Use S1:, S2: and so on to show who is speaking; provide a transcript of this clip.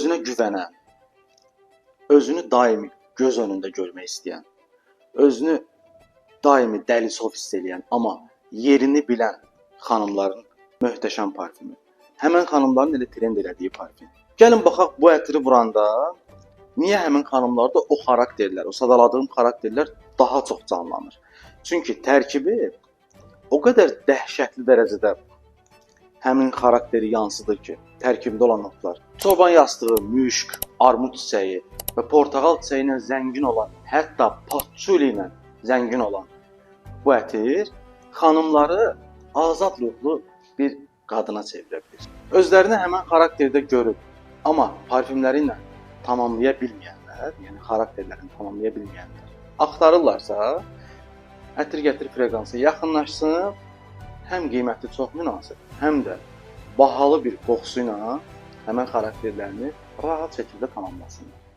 S1: Özünə güvənən, özünü daimi göz önündə görmək istəyən, özünü daimi dəlisov hiss eləyən, amma yerini bilən xanımların möhtəşəm parfümü. Həmin xanımların elə trend elədiyi parfüm. Gəlin baxaq bu ətri vuranda niyə həmin xanımlarda o xarakterlər, o sadaladığım xarakterlər daha çox canlanır? Çünki tərkibi o qədər dəhşətli dərəcədə həmin xarakteri yansıdır ki, tərkibində olan notlar. Çoban yastığı, müşk, armud çiçəyi və portağal çiçəyi ilə zəngin olan, hətta patçuli ilə zəngin olan bu ətir xanımları azad ruhlu bir qadına çevirə bilir. Özlərini həmin xarakterdə görüb, amma parfümləri ilə tamamlaya bilməyənlər, yəni xarakterlərini tamamlaya bilməyənlər axtarırlarsa, ətir gətir freqansa yaxınlaşsın, həm qiyməti çox münasib, həm də bahalı bir qoxusu ilə həmin xarakterlərini rahat şəkildə tamamlasınlar.